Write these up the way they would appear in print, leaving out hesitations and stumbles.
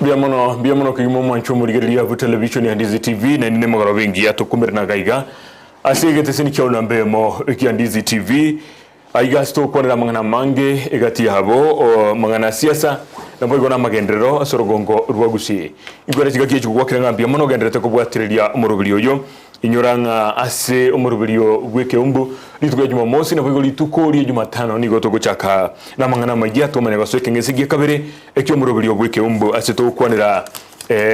Mbuya mono, mbuya mono kegima omwancho omorigereria bwe television ya Ndizi TV naende nemogoroba engiya tokomerana iga iga ase egeteseni kiao namba eyemo ekia Ndizi TV aiga ase togokwanera amang'ana amange egati yabo o, amang'ana a siasa naboigo na amagenderero ase orogongo rwa Gusii. Inkwere chingaki echi gogwakera ng'a mbuya mono ogendererete kobwatereria omoroberi oyo Inyora ng'a ase omoroberio bw'ekeumbu, rituko ria Jumamosi naboigo rituko ria Jumatano nigo togochaka namang'ana amayia twamanya gosoa ekeng'ese gia kabere eki'omoroberio bw'ekeumbu ase togokwanera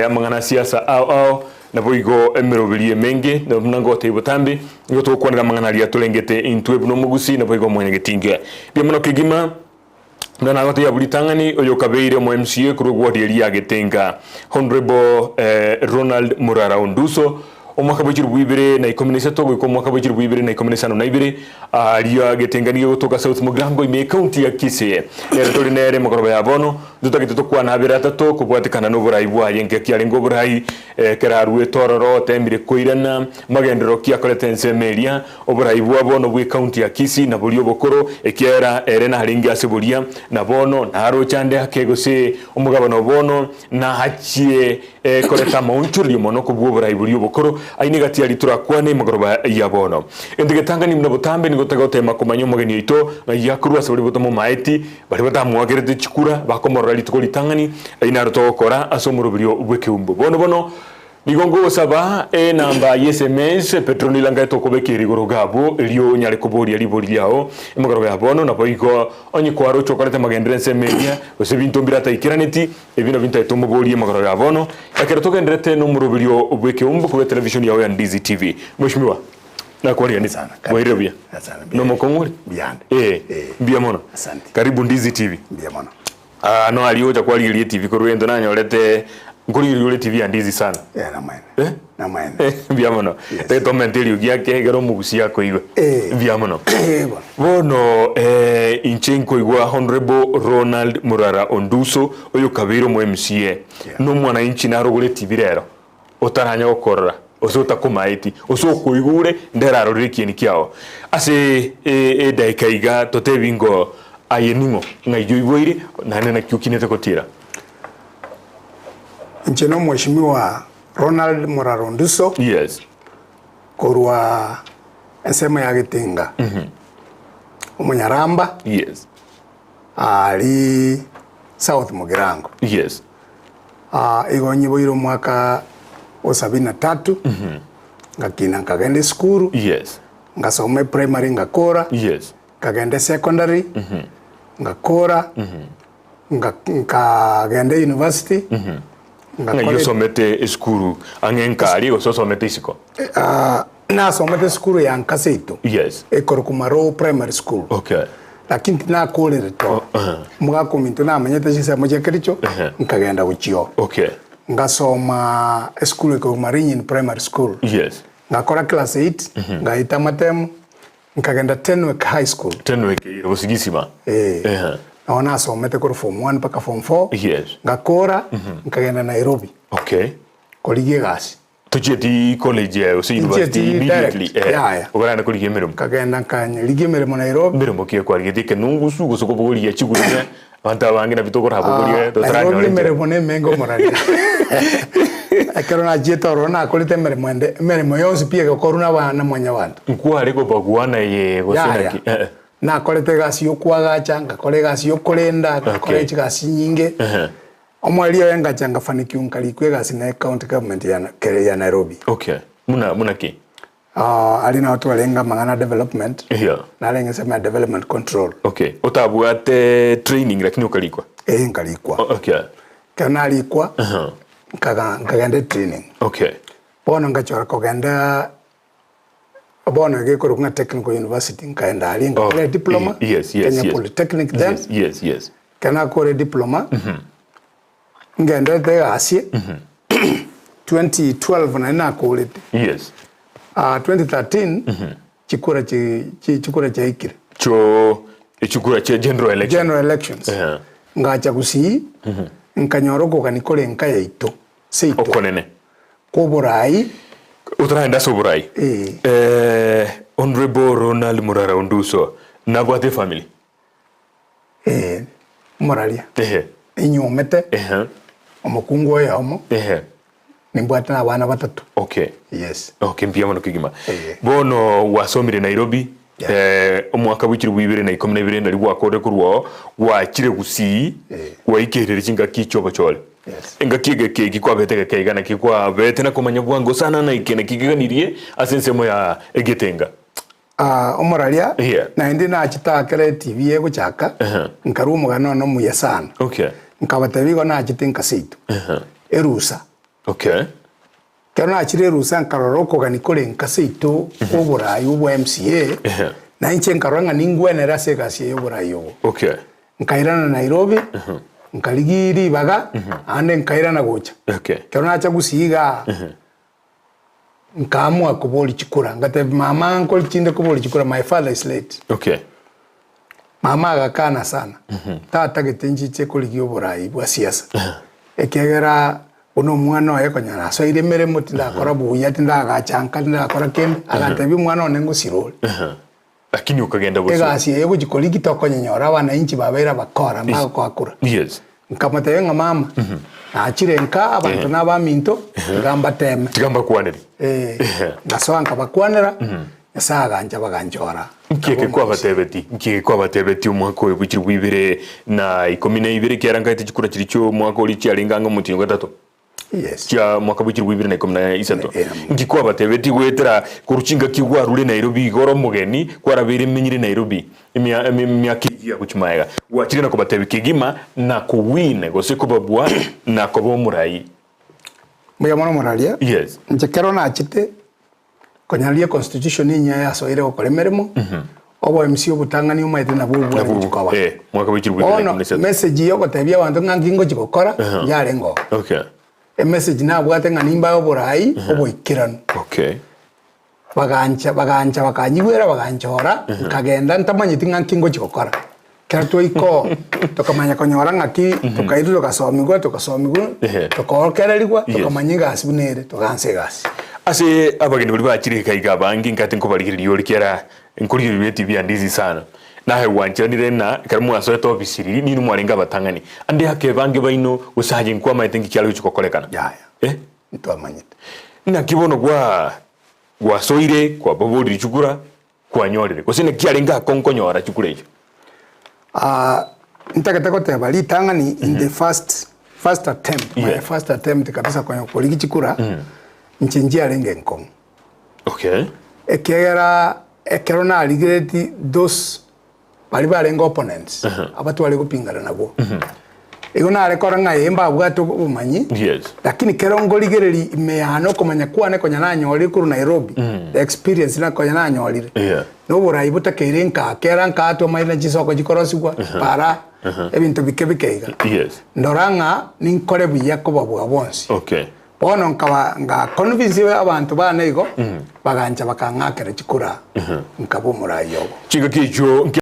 amang'ana a siasa ao ao naboigo emeroberio emenge na buna ngotebia botambe nigo togokwanera amang'ana aria torengete intwe buna omogusii naboigo omwanyagetinge. Mbuya mono kegima. Buna nagotebia abwo ritang'ani, oyo okabeire omo MCA korwa egwodi eria ya Getenga, Honourable Ronald Murara Onduso, omwaka bwe chilifu ibere na ikomi na isato goika omwaka bwe chilifu ibere na ikomi na isano na ibere, aria Getenga nigo egotoka South Mugirango ime ecounty ya Kisii. Nere tore nere mogoroba ya bono, ntotagete tokwane abere atato kobwatekana noborai bwaye engaki arenge oborai ekero aruete ororo otemire koirana magenderero ki akorete ensemo eria Oborai bwa bono bw'ecounty ya Kisii na boria obokoro, ekiagera ere narenge ase boria, na bono naroche ande ake gose omogabana o bono nachie koreta amaonchorerio mono kobua oborai boria obokoro. Ayio negati aria torakwane emegoroba ya bono. Gento getang'ani buna botambe nigo togotema komanya omogeni oito ng'ai akorwa ase baria botamomaeti, baria batamoakerete chikura bakomorora rituko ritang'ani. Ayio naro togokora ase omoroberio bw'ekeumbu. Bono bono Nigo ngogosaba enamba y'SMS, Petronila ngaete okobekera igoro iga abwo, erio onyare koboria ribori riao emegoroba ya bono, naboigo onye kwaroche okorete amagenderero ensemo eria, gose ebinto mbirataikeraneti, ebi nabio ntaete omoborie emegoroba ya bono, ekero togendererete nomoroberio bw'ekeumbu korwa etelevishoni yao ya Ndizi TV. Mweshimiwa, nakwarigani Sana, bwairire buya? Sana, mbuya. Nomokong'u ore? Mbuyande. Eh, Eh. mbuya mono. Asante. Karibu Ndizi TV. Mbuya mono. Aa no aria ogocha kwarigeria etibi korwa egento nanyorete nkorigereria ore etibi ya ndizi sana. Eh, namaene. Eh? Namaene. Mbuya mono. Yes. Tari tomente eriogi ake ekero omogusia akoigwa. Eh. Mbuya mono. Eh, bono. Bono eh, inche nkoigwa Honorable Ronald Murara Onduso oyo okabeire omo MCA Yeah. nomwananchi narogore etibi rero otaranya gokorora ose otakomaeti ose okoigure nderarorere ekieni kiao ase edaika iga totebi ngo aye ning'o ng'ai oiboire naende naki okinete gotiira. Inche no Mheshimiwa Ronald Muraro Nduso Yes. korwa ensemo ya Getinga, Omonyaramba Yes. aria South Mugirango. Yes. Igo nyiboire omwaka o sabini na tatu, ngakina nkagenda esukuru, Yes. ngasoma eprimary ngakora, Yes. nkagenda esecondary, ngakora, nga- nkagenda euniversity, Ng'ai ngakora osomete esukuru ang'e nkari gose osomete isiko? Nasomete esukuru ya nka seito, Yes. ekorokwa Maroo Primary School. Okay. Lakini tinakorire to. Omogaka ominto namanyete chinsemo chia Kericho, nkagenda gochia oo. Okay. Ngasoma esukuru ekorokwa Marinyin Primary School. Yes. Ngakora class eight, ngaeta amatemo, nkagenda Tenwek High School. Tenwek eye gose gisima. Eh. Ehe. Nabo nasomete korwa form one mpaka form four. Yes. Ngakora, nkagenda Nairobi. Okay. Korigia egasi. Tochieti college eh, gose university Nchieti immediately direct, eh, yaya. okoragenda korigia emeremo. Nkagenda nkanyerigia emeremo Nairobi. Emeremo ki ekwarigetie ekenungusu gose kobogoria chigunia abanto abange nabio tokorabogoria Ah, Nairobi totaranyora enchera. emeremo nemenge omoraria. Ekero nachiete ororo nakorete emeremo ende, emeremo yonsi pi egokorwa na abana mwanyabanto. Nkware kobaguana eye gose Yaya. naki eh, eh. Nakorete egasi ya okoagacha, ngakora egasi ya okorenda, ngakora Okay. chigasi chinyinge. Ehe. Omoerio oye ngacha ngafanikiwa nkarikwa egasi ne county government ya ya Nairobi. Okay. Buna buna ki? Ah, aria nao twarenge amang'ana development, Yeah. narenge ensemo ya development control. Okay. Otabwate training lakini okarikwa? Eh, nkarikwa. O- Okay. Ekero narikwa, Aha. nkaga nkagenda etraining. Okay. Bono ngachora kogenda Bono iga ekorokwa ng'a Technical University, nkaenda aria ngakora Oh, ediploma, yes, yes, Kenya yes. Polytechnic then, Yes, yes, yes. ekero nakora ediploma, ngenderete egasi, 2012 naende nakorete, Yes. ah, 2013 chikura chi chi chikura chiaikire, Cho echikura chia general election. general elections, Ehe. ngacha gusii, nkanyora okogania kore enka yaito, seito, Okonene. Kw'oborai. Otaragenda ase oborai. Ee. Eh, Honourable Ronald Murara Onduso nabwate efamily? Ee, omoraria. Ehe. Enyuomete. Ehe. Omokungu oyomo, Ehe. nimbwate na abana batato. Okay. Yes. Okay, mbuya mono kegima. Eye. Bono gwasomire Nairobi, Yeah. eh, omwaka bwa chilifu ibere na ikomi na ibere nari gwakorire korwa oo, gwachire Gusii, Eh. gwaikerire chingaki chiobochore. Yes. Engaki egeke eki kwabete egeke iga naki kwabete na komanya bwango sana na eke naki keganirie ase ensemo ya egetenga. Ah, omoraria, Yeah. naende nachete akere etibi egochaka, Ehe. nkarua omogano one omuya sana. Okay. Nkabatebia igo nachete nka seito, Ehe. erusa. Okay. Ekero nachire erusa nkarora okogania kore nka seito kwa oborai obwa MCA, Ehe. na inche nkarora ng'a ningwenere ase egasi eye y'oborai obo. Okay. Nkairana Nairobi, nkarigia ribaga, naende nkairana gocha. Okay. Ekero nacha Gusii igaa, Nkaamua koboria chikura, ngatebia mama nkore chinde koboria chikura, my father is late. Okay. Mama agakana sana, tatagete nchiche korigia oborai bwa siasa, ekiagera buna omwana oye konya nasoire emeremo tindakora buya, tindagacha nka, tindakora kende, agatebia omwana one ngosira ore. Lakini okagenda bosio. Egasi eye gochia korigia tokonyenyora abananchi babeire abakora mbagokoa kura. Yes. Nkamotebia ng'a mama, nachire nka abanto na abaminto, tiga mbateme. Tiga mbakwanere. Eh, ngasoa nkabakwanera, Nyasae agancha baganchora. Nki eke kwabatebeti? Nki eke kwabatebeti omwaka oyo bwe chilifu ibere na ikomi na ibere ekiagera nkaete chikura chiria chi'omwaka oria chiarenge ang'e omotienyi o gatato? Yes. Chia mwaka bwe chilifu ibere na ikomi na isato. Eh, Nki kwabatebetie goetera korwa chingaki gwarure Nairobi iga ore omogeni, kwarabeire emenyire Nairobi emia emi emiaka eyio ya gochia magega, gwachire na kobatebia kegima na kowin gose kobabua na koba omorai. Mbuya mono moraria. Yes. Inche kero nachete Konyaria econstitution enyia yasoire gokora emeremo, obo MC obotang'ani omaete nabwo obware gochia koba. Eh, mwaka bwe chilifu ibere na Bono ikomi na isato. message ya ogotebia abanto ng'a nki ngochia gokora, yarenge oo. Okay. Emessage nabwate ng'a nimbae oborai oboikeranu. Okay. Bagancha bagancha bakanyigwera baganchora, nkagenda ntamanyeti ng'a nki ngochia gokora. Ekero twaika oo, tokamanya konyora ng'aki, tokairwa togasomigwa togasomigwa, Ehe. tokaorokererigwa, Yes. tokamanya egasi buna ere, togaansa egasi. Ase abageni baria bachire iga iga abange nkate nkobarigereria ore kera nkorigereria etibi ya ndizi sana. Naye gwancheranire ng'a ekero mwasoete ofisi riria ninwe mwarenge abatang'ani. Ande ake bange baino gose aye nkwamaete nki kiare gochia gokorekana. Yaya, Eh? ntwamanyete. Naki bono gwa gwasoire kwababorire chikura Kwanyorire, gose naki arenge akonkonyora chikura echio? Ah, ntagete goteba ritang'ani in the first first attempt, my Yeah. first attempt kabisa konya korigia chikura, inche nchiarenge enkong'u. Okay. Ekiagera ekero narigereti those baria barenge opponents, aba tware gopingana nabwo, igo nare korora ng'a ee mbabwate obomanyi, Yes. lakini kero nkorigereria ime yane okomanya kwane konya nanyorire korwa Nairobi, the experience na konya nanyorire, Yeah. na oborai botakeire nkaa kera nkaa twamaire na chisoko chikorosigwa, para, ebinto bike bike iga. Yes. Ndora ng'a ninkore buya kobabua bonsi. Okay. Bono nkaba nga convince abanto bane igo, bagancha bakang'akera chikura, nkaba omorai obo. Chingaki echio.